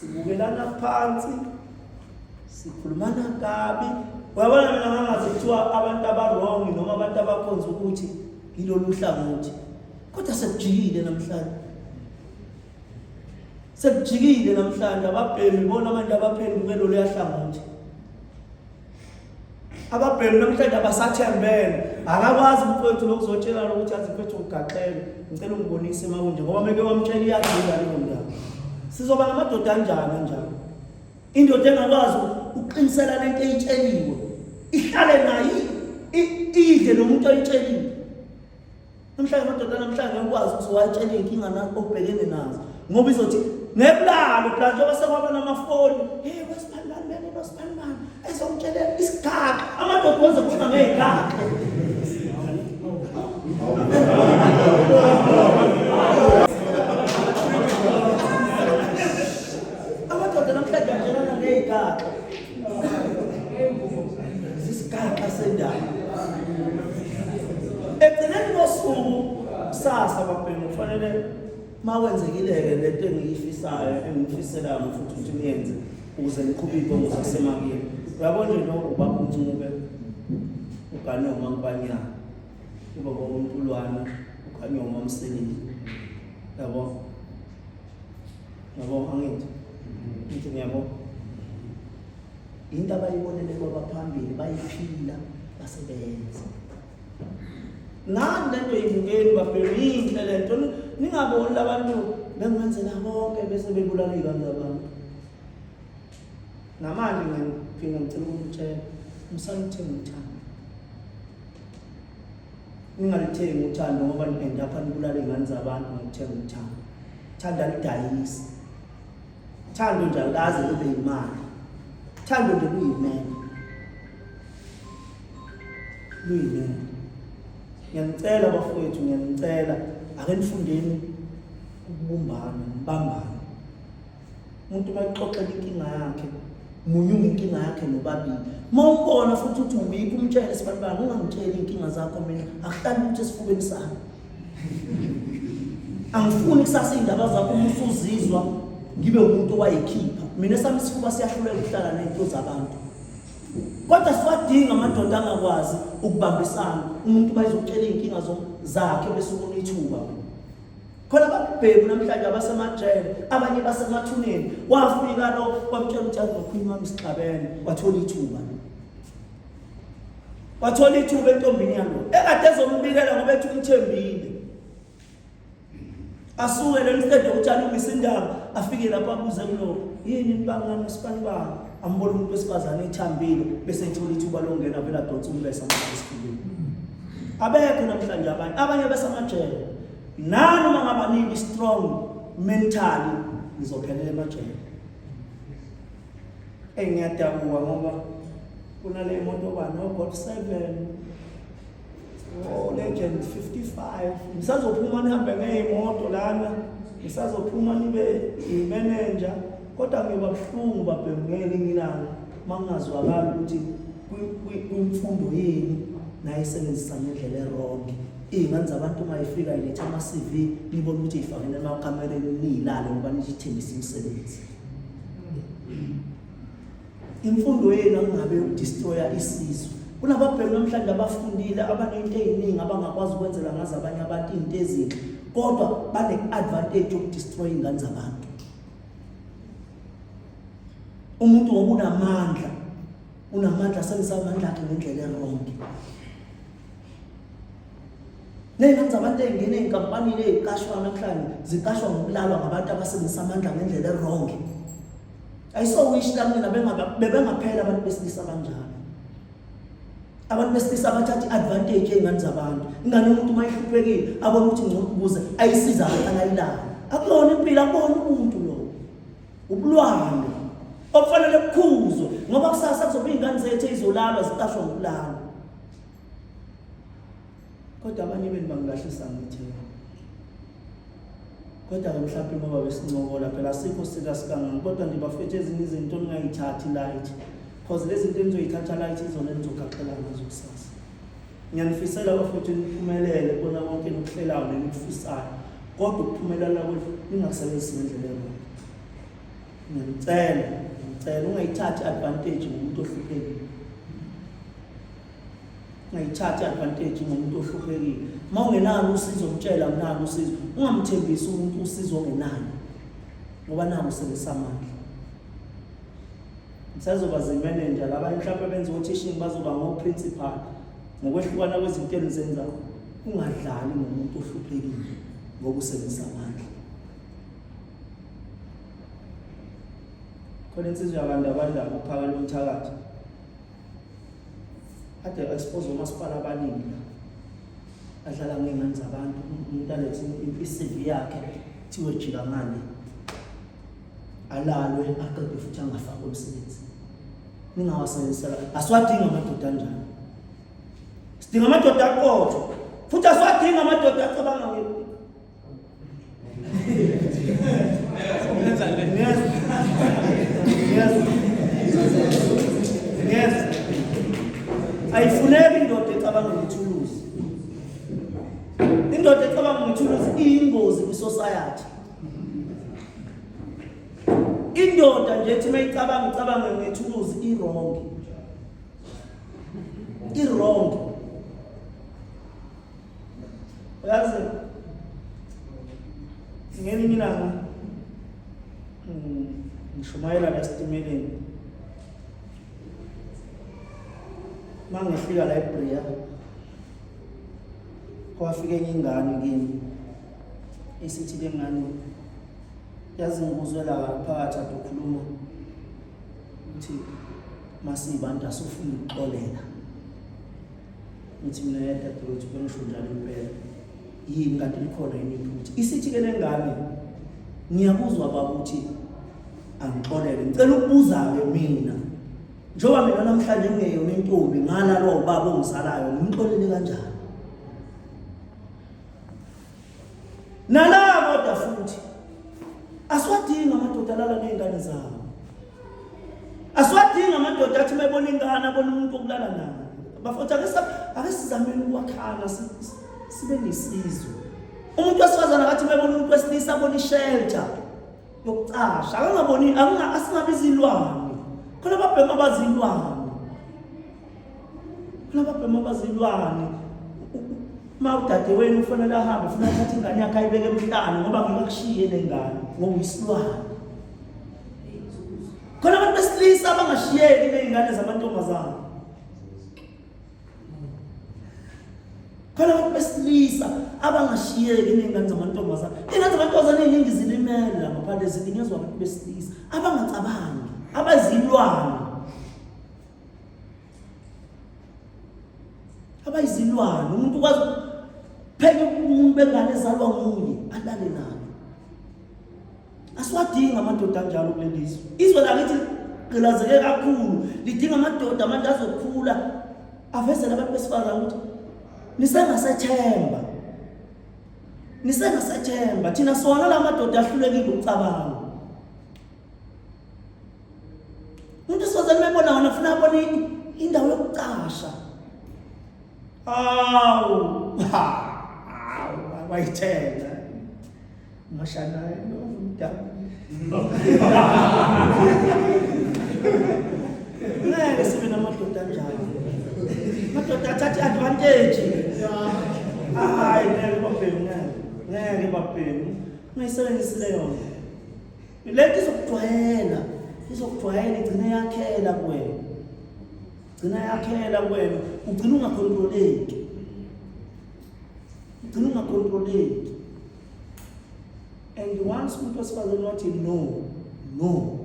Sibukelana phansi, sikhulumana kabi. Uyabona mina ngangazi kuthiwa abantu abarong noma abantu abakhonza ukuthi yilolu hlangothi. Kodwa sekujikile namhlanje. Sekujikile namhlanje ababhemi bona manje abaphenduke lolu hlangothi. Ababhemi namhlanje abasathembene. Akakwazi umfowethu lokuzotshela ukuthi azi mfethu ugaxele. Ngicela ungibonise makunje ngoba meke wamtshela iyadlula leyo ndaba. Sizoba namadoda anjani anjani? Indoda engakwazi ukuqinisela lento eyitsheliwe. Ihlale nayo idle nomuntu oyitsheliwe. Namhlanje amadoda namhlanje ngeke ukwazi ukuthi watshele iy'nkinga obhekene nazo ngoba izothi ngebulalo phela njengoba sekwaba namafoni hey wesibanibani bene nosibanibani ezongitshelela isigaxa amadoda wenze khuluma ngey'gaxa. Amadoda namhlanje atshelana ngey'gaxa. Isigaxa sendaba. Ekugcineni kosuku kusasa babhemu kufanele makwenzekile-ke lento engiyifisayo engifiselayo futhi ukuthi niyenze ukuze niqhube iy'nkomo zasemakini. Uyabona nje lo ubaba uNcube ugane uMankanyana ubaba woMpulwana ugane uMamselile yabo yabo angithi ngithi ngiyabo into abayibonele kwabaphambili bayiphila basebenza nani lento yibukeni babhemi yinhle lento ningaboni labantu bengenzela konke bese bebulala iy'ngane zabantu. Namanje ngiyaphinda ngicela ukunitshela musanithenga uthando, ningalithengi uthando ngoba ni-end up nibulala iy'ngane zabantu ngokuthenga uthando. Thanda lidayisi thando nje alikaze lube yimali, thando nje luyimele, luyimele. Ngiyanicela bafowethu, ngiyanicela ake nifundeni ukubumbana, nibambane. Umuntu uma exoxela inkinga yakhe munyunga inkinga yakhe nobabili. Uma umbona futhi uthi uwikho umtshele sibanibani, ungangitsheli iy'nkinga zakho mina, akuhlali lutho esifubeni sami. Angifuni kusasa iy'ndaba zakho uma usuzizwa ngibe umuntu owayikhipha. Mina esami isifuba siyahluleka ukuhlala ney'nto zabantu. Kodwa siwadinga amadoda angakwazi ukubambisana. Umuntu bayizokutshela iy'nkinga zakhe bese ubona ithuba. Khona ababhemu namhlanje abasemajele, abanye basemathuneni. Wafika lo wamtshela ukuthi yazi nokhuluma wami sixabene, wathola ithuba. Wathola ithuba entombini yalo. Ekade ezombikela ngoba ethi umthembile. Asuke le instead yokuthi alungise indaba, afike lapho abuze kulo, yini nibangani sibanibani? Ambona umuntu wesifazane ethambile bese ethola ithuba lokungena vele adonse umbesa amfake esifubeni. Abekho namhlanje abanye, abanye besamajele. Nani uma ngaba nini strong mentally nizophelela emajele. Ey ngiyadabuka ngoba kunale moto bani o Golf 7 o Legend 55 nisazophuma nihambe ngeyimoto lana nisazophuma nibe imanager kodwa ngiyoba buhlungu babhemu ngelinye ilanga makungazwakali ukuthi kwimfundo yenu nayisebenzisa ngendlela erongi. Iy'ngane zabantu uma ifika iletha ama-CV nibone ukuthi ifakele emakamereni niyilale ngoba niyithembisa imisebenzi. Imfundo yenu angabe yokudestroya isizwe. Kunababheki namhlanje abafundile abanento ey'ningi abangakwazi ukwenzela ngazo abanye abantu iy'nto ezinhle kodwa bane-advantage yokudestroya iy'ngane zabantu. Umuntu ngoba unamandla unamandla asebenzisa amandla akhe ngendlela erongi. Ney'ngane zabantu ey'ngena ey'nkampanini ey'qashwa namhlanje ziqashwa ngokulalwa ngabantu abasebenzisa amandla ngendlela erongi. Ayisowishi la mina bebengaphela abantu besilisa abanjalo. Abantu besilisa bathatha i-advantage ey'ngane zabantu. Ingane yomuntu uma ihluphekile abone ukuthi ngcono ukuze ayisiza aqala ayilale. Akuyona impilo, akubona ubuntu lobo. Ubulwane okufanele bukhuzwe ngoba kusasa kuzoba iy'ngane zethu ey'zolalwa ziqashwa ngokulala. Kodwa abanye benu bangilahlisa ngithemba. Kodwa-ke mhlawumbe ngoba besincokola phela asikho sika sikangani kodwa nje bafethu ezinye izinto ningayithathi light cause lezi zinto enizoyithatha light izona enizogaxela ngazo kusasa. Ngiyanifisela bafethu niphumelele kona konke enikuhlelayo nenikufisayo kodwa ukuphumelela kwethu ningakusebenzisi ngendlela erongi. Ngiyacela, ngicela ungayithathi advantage ngomuntu ohluphekile. Ungayithathi advantage ngomuntu ohluphekile. Uma ungenalo usizo mtshela nginalo usizo. Ungamthembisi umuntu usizo ongenalo. Ngoba naku usebenzisa amandla. Ngisazoba zimenenja laba mhlawumbe benza othishini bazoba ngo-principal ngokwehlukana kwezinto enizenzayo. Ungadlali ngomuntu ohluphekile ngoba usebenzisa amandla. Khona insizwa yakandabandaba uphakela umthakathi. Ade expose omasipala abaningi la. Adlala ngey'ngane zabantu, umuntu alethe i-CV yakhe kuthiwe jika ngale. Alalwe aqede futhi angafakwa emsebenzini. Ningawasebenzisela asiwadingi amadoda anjalo. Sidinga amadoda aqotho futhi asiwadingi amadoda acabanga ngempilo. Ayifuneki indoda ecabanga ngethuluzi. Indoda ecabanga ngethuluzi iyingozi kwi-society. Indoda nje ethi mayicabanga icabange ngethuluzi i-wrong. I-wrong. Uyazi ngelinye ilanga ngishumayela la esitimeleni uma ngifika la eBria kwafika enye ingane kimi isithi le ngane yazi ngikuzwela kabi phakathi ade ukhuluma ukuthi masiyibantu asifuna ukuxolela Ngithi mina ya dadewethu bengisho njalo impela. Yini kanti likhona yini iphutha? Isithi ke lengane ngiyakuzwa baba ukuthi angixolele. Ngicela ukubuza-ke mina. Njengoba mina namhlanje ngingeyona intombi ngalalwa ubaba ongizalayo ngimxolele kanjani? Nala kodwa futhi asiwadingi amadoda alala nezingane zawo. Asiwadingi amadoda athi mebona ingane abona umuntu okulala naye. Bafowethu ake ake sizameni ukwakhana sibe nesizwe. Umuntu wesifazane akathi mebona umuntu wesilisa abona ishelter yokucasha. Akangaboni asingabi izilwane. Khona ababhema abazilwane. Kulababhema abazilwane. Uma udadewenu ufanele ahambe ufuna athathe ingane yakhe ayibeke emhlane ngoba ngeke akushiye lengane ngoba uyisilwane. Khona abantu besilisa abangashiyeki nezingane zamantombazane. Khona abantu besilisa abangashiyeki nezingane zamantombazane. Izingane zamantombazane eziningi zilimele la ngaphandle zilinyazwa abantu besilisa abangacabangi, abazilwane. Abayizilwane, umuntu ukwazi phenya umuntu bengane ezalwa nguye alale nayo. Asiwadingi amadoda anjalo kuleli zwe. Izwe lakithi ligqilazeke kakhulu, lidinga amadoda manje azokhula avezele abantu besifazane ukuthi nisengasethemba. Nisengasethemba thina sona la madoda ahlulekile ukucabanga. Umuntu wesifazane mebona wona ufuna abone indawo yokucasha. Awu, hawu, wayithela. Mashana lo mdala. Ngeke sibe namadoda anjalo. Madoda athatha advantage. Hayi ngeke babhemu ngeke. Ngeke babhemu. Ungayisebenzisi leyo nto. Lento izokujwayela, izokujwayela igcine yakhela kuwena. Gcina yakhela kuwena, ugcina ungakhontroleki. Ugcina ungakhontroleki. And once umuntu wesifazane wathi no, no.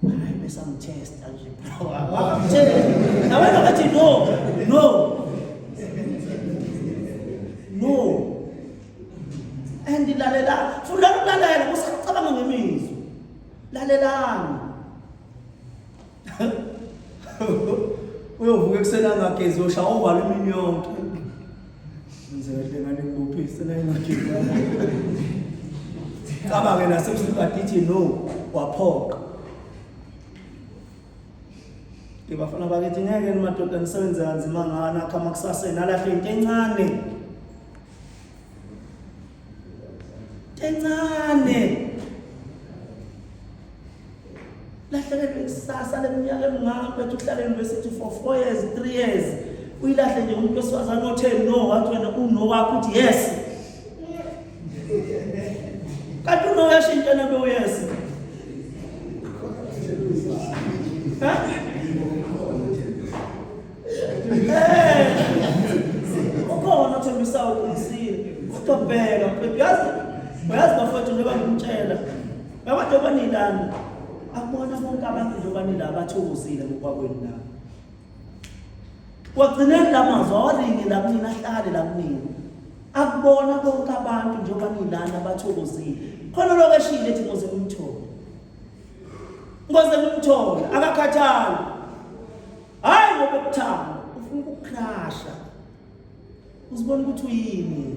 Hayi bese angithesta nje bro. Angithesta. Nawena wathi no, no. No. And lalela, fundani ukulalela, usacabanga ngemizwa. Lalelani. Uyovuka ekuseni angagezi uyoshaya ovalo imini yonke. Ngize kahle ngane ngibophise la ingagezi. Cabange nasebusuku kade no waphoqa. Ke bafana bakithi ngeke madoda nisebenze kanzima ngani akha amakusasa nalahle into encane. Encane. Lahlekelwe ikusasa leminyaka emingaka mfethu uhlale university for 4 years, 3 years. Uyilahle nje umuntu wesifazane othe no wathi wena uno wakho uthi yes. Kanti uno uyashintsha nabe uyes. Eh. Ukhona othembisayo uqinisile. Kodwa bheka mfethu yazi uyazi bafowethu njengoba ngimtshela. Yabo njengoba nilana akubona bonke abantu njengoba nila abathokozile ngokwakwenu la. Wagcineni la mazwi awaringi la kunina ahlale la kunina. Akubona bonke abantu njengoba nilana abathokozile. Khona lokho eshile ethi ngoze ngimthole. Ngoze ngimthole akakhathali. Hayi ngoba ekuthanda ufuna ukukrasha. Uzibona ukuthi uyini.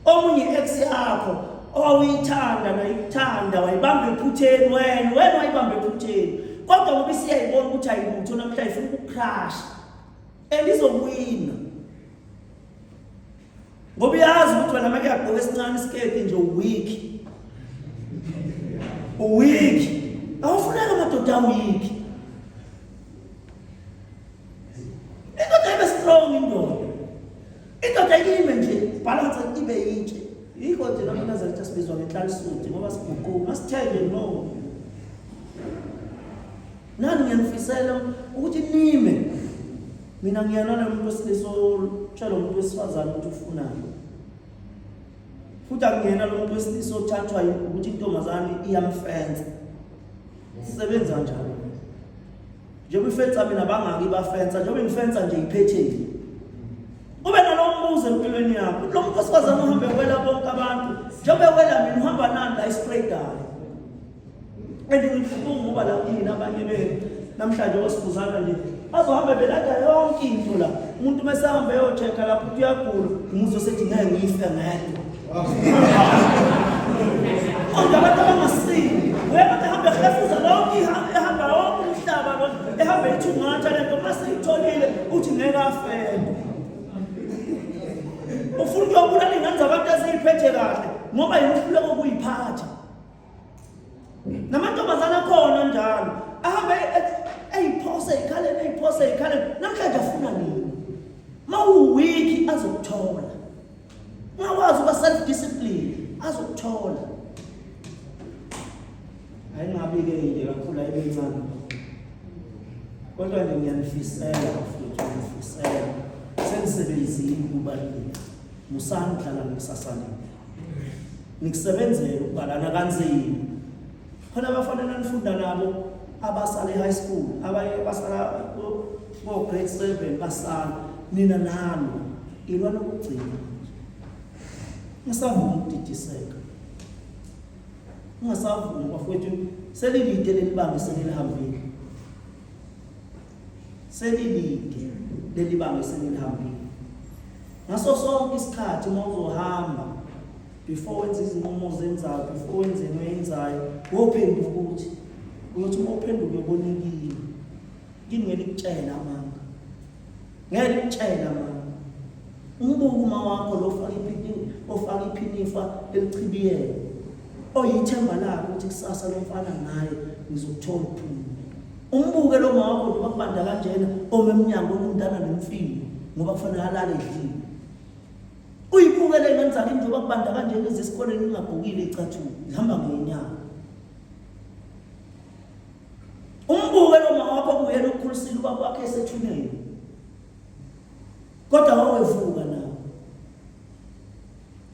Omunye ex yakho owawuyithanda nayikuthanda wayibamba ephutheni wena wena wayibamba ephutheni kodwa ngoba isiyayibona ukuthi ayilutho namhlanje ifuna ukukrasha and izokuwina ngoba uyazi ukuthi wena make yagqoka esincane isiketi nje uweak uweak awufuneka amadoda aweak indoda ibe strong indoda indoda ime nje balance ibe yintshe yikho nje naMaNazaretha sibizwa ngenhlalisuthi ngoba siguquka masithenge no nani ngiyanifisela ukuthi nime mina ngiyalona umuntu wesilisa otshela umuntu wesifazane ukuthi ufunani futhi akungena lo muntu wesilisa othathwa ukuthi intombazane iyamfensa sisebenza njalo njengoba ifensa mina bangaki bafensa njengoba ngifensa nje iphetheni ube nalo mbuzo empilweni yakho lo muntu wesifazane uhambe wela bonke abantu njengoba wela mina uhamba nani la ispredayo and ngibuhlungu ngoba la kini abanye benu namhlanje osikhuzana nje bazohambe belanda yonke into la umuntu uma esehambe eyocheck-a lapho ukuthi uyagula umuzwe sethi ngeke ngife ngedwa kodwa abantu abangasini uyabantu ehambe ehefuza lonke ehamba wonke umhlaba lo ehambe ithungatha le nto uma seyitholile uthi ngeke afele ufuna ukuyobulala iy'ngane zabantu eziyiphethe kahle ngoba yena uhluleka ukuyiphatha Namantombazane akhona njalo ahambe eyiphose eyikhaleni eyiphose eyikhaleni namhlanje afuna nini mawuwiki azokuthola ungakwazi uba self discipline azokuthola ayingabi-ke inde kakhulu ayibe incane kodwa nje ngiyanifisela bafethu ngiyanifisela senisebenzile ukubaluleka musani ukudlala ngekusasa lenu Nikusebenzele ukubalana kanzima. Khona abafana nanifunda nabo abasala e-high school, abanye basala ko-grade 7 basala. Nina nalo ilwa lokugcina manje. Ungasavumi ukudidiseka. Ungasavumi bafowethu selilide leli banga eselilihambile. Selilide leli banga esenilihambile. Ngaso sonke isikhathi uma uzohamba before wenza izinqumo ozenzayo, before wenze into oyenzayo, wophenduka ukuthi uyothi uma uphenduka uyobona inkinga. Kini ngeke ikutshele amanga. Ngeke ikutshele amanga. Umbuke uma wakho lo ofaka iphini ofaka iphinifa elichibiyele. Oyithemba lakhe ukuthi kusasa lo mfana ngaye ngizokuthola ukuphumula. Umbuke lo mama wakho njengoba kubanda kanjena ome emnyango umntana nemfino ngoba kufanele alale edlile. Uyibuke le ngane zakhe njengoba kubanda kanjena ezesikoleni ingagqokile icathulo zihamba ngenyawo. Umbuke lo mama wakho kuyena okukhulisile ubaba wakhe esethuneni. Kodwa wawevuka nawe.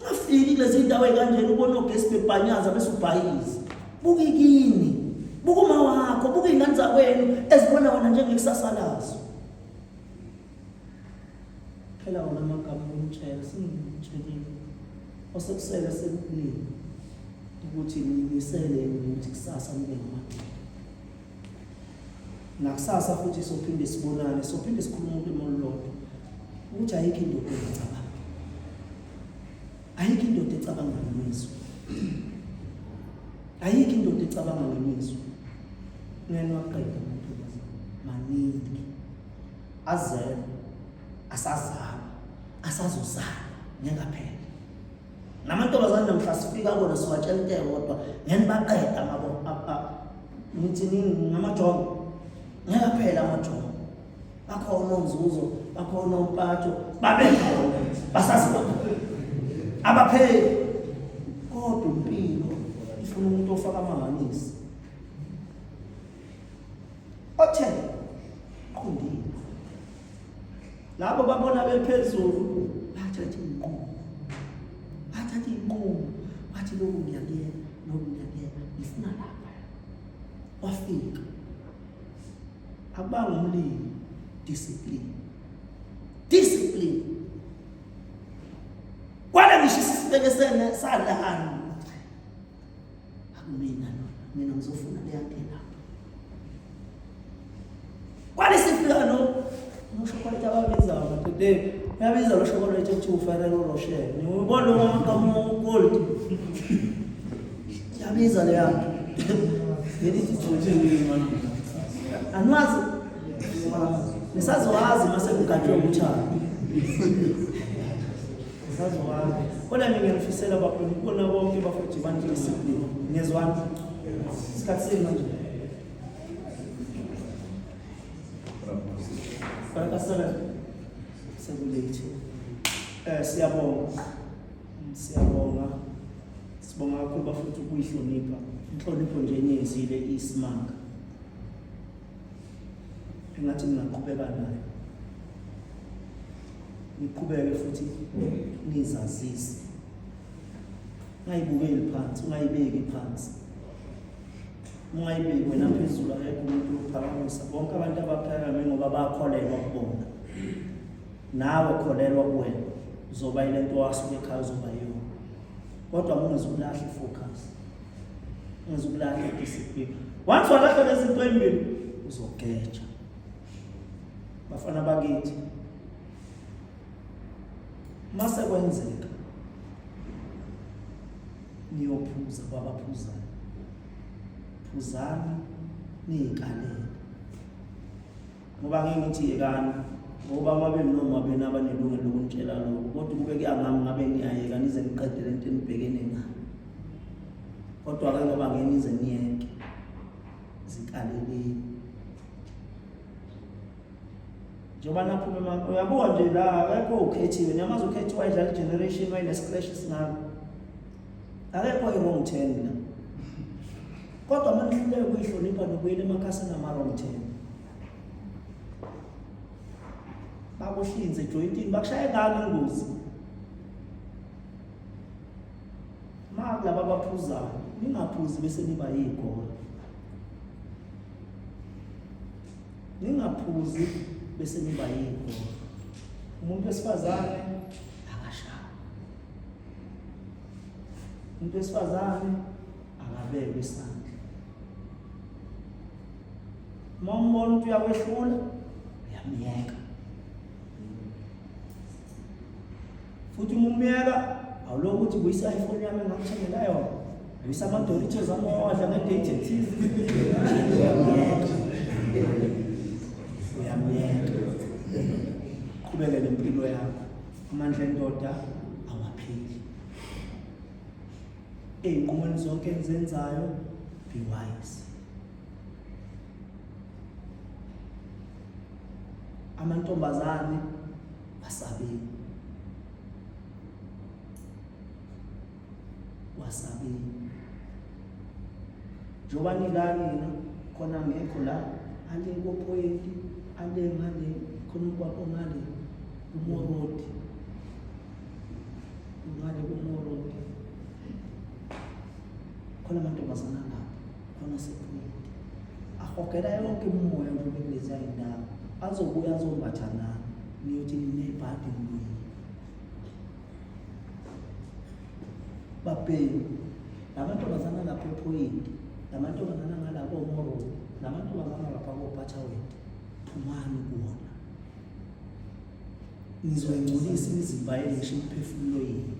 Ungafiki kulezi ndawo ezikanjena ubone ogesi bebhanyaza bese ubhayiza. Buka ikini. Buka uma wakho, buka iy'ngane zakwenu ezibona wena njengekusasa lazo. Phela wona amagama okumtshela sengimtshelile. Osekusele sekukuningi ukuthi nimisele ukuthi kusasa nibe ngamadoda. Nakusasa futhi sophinde sibonane, sophinde sikhulume ulimi olulodwa. Ukuthi ayikho indoda engacabangi. Ayikho indoda ecabanga ngemizwa. Ayikho indoda ecabanga ngemizwa. Ngeke waqeda amantombazane maningi. Azele asazalwa asazozalwa ngeke aphele. Namantombazane namhla sifika kona siwatshela into eyodwa ngeke baqeda mabo Ngithi ngamajongo. Ngeke phela amajongo. Bakhona onzuzo, bakhona ompatho, babekhona. Basaziwa. Abapheli. Kodwa impilo ifuna umuntu ofaka amahanisi. Othe qondile. Labo babona bephezulu bathatha inqumo. Bathatha inqumo. Bathi lokhu ngiyakuyeka, lokhu ngiyakuyeka. Ngifuna lapha. Wafika. Akubanga umlimi. Discipline. Discipline. Kwale ngisho isibeke sene salana. Akumina lona. Mina ngizofuna leya nto lapha. Kwale sifika no noshokolate ababizayo madoda. Uyabiza lo shokolate ekuthiwa uFerrero Rocher. Niwubona lo wamaqhamuka ugold. Yabiza leya nto. Ngelithi Anwazi nisazowazi mase kugatshwe uthando. Nisazowazi. Kodwa mina ngiyangifisela bafowethu kubona bonke bafowethu bani discipline. Ngiyezwana. Isikhathi sini manje? Quarter sekulate. Siyabonga. Siyabonga. Sibonga kakhulu bafowethu ukuyihlonipha. Inhlonipho nje eniyenzile isimanga. Engathi ningaqhubeka nayo. Niqhubeke futhi nizazise. Ungayibukeli phansi, ungayibeki phansi. Ungayibeki wena phezulu akekho umuntu ophakamisa. Bonke abantu abaphakame ngoba bakholelwa kubona. Nawe kholelwa kuwena. Uzoba yile nto wasuka ekhaya uzoba yiyona. Kodwa ungezukulahla ifocus. Ungezukulahla idiscipline. Once walahla lezi zinto ezimbili uzogeja. Bafana bakithi. Mase kwenzeka niyophuza kwabaphuzayo. Phuzani niyikalele. Ngoba ngeke ngithi yekani ngoba amabili noma bena abanelungelo lokunitshela lokho kodwa kube kuyangami ngabe niyayeka nize niqede lento enibhekene nayo. Kodwa-ke ngoba ngeke nize niyeke zikaleleni. Njengoba naphuma uyabuka nje la akekho ukhethiwe niyamazi ukhethiwe wayedlala i-generation wayene-scratch esingaka. Akekho i-wrong turn la. Kodwa uma nihluleka ukuyihlonipha nobuyela emakhasini ama-wrong turn. Bakuhlinze ejoyintini bakushaye ngalo ingozi. Ma kulaba abaphuzayo ningaphuzi bese niba yigolo. Ningaphuzi bese niba yigolo. Umuntu wesifazane akashayi. Umuntu wesifazane akabekwe isandla. Uma umbona ukuthi uyakwehlula, uyamyeka. Futhi uma umyeka, awulokhu uthi buyisa iPhone yami engakuthengela yona. Buyisa ama-Doritos ami owadla nge-date ethize. Uyamyeka. Uyamyeka. Qhubeke nempilo yakho. Amandla endoda awapheli. Ey'nqumweni zonke enizenzayo, be wise. Amantombazane wasabeni. Wasabeni. Njengoba nila nina khona ngekho la ale kopoyenti ale ngale khona umgwaqo ngale kumorodi ngale kumorodi khona amantombazana lapho khona sepoyenti ahogela yonke imimoya njengoba kuleziya indawo azobuya azombatha nani niyothi ninebhadi ngibuyile babheki lamantombazana lapha ephoyinti lamantombazana ngala komorodi lamantombazana lapha kobhatshawedi phumani kuwona nizoyingcolisa imizimba yenu ngisho imiphefumulo yenu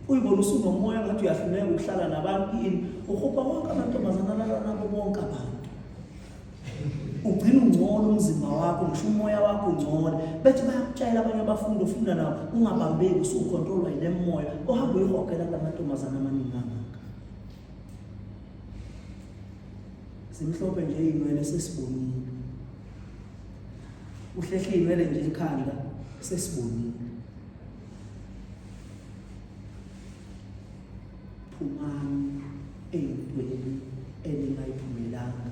uyibona usunomoya ngathi uyahluleka ukuhlala nabantu yini uhupha wonke amantombazana alala nabo bonke abantu ugcina ungcono umzimba wakho ngisho umoya wakho ungcono bethi bayakutshela abanye abafundi ofunda nabo ungabambeki usukhontrolwa yile moya ohamba uyihogela kula mantombazana amaningi kangaka. Zimhlophe nje iy'nwele sesibonile. Uhlehle iy'nwele nje ekhanda sesibonile. Phumani ey'ntweni eningayiphumelanga.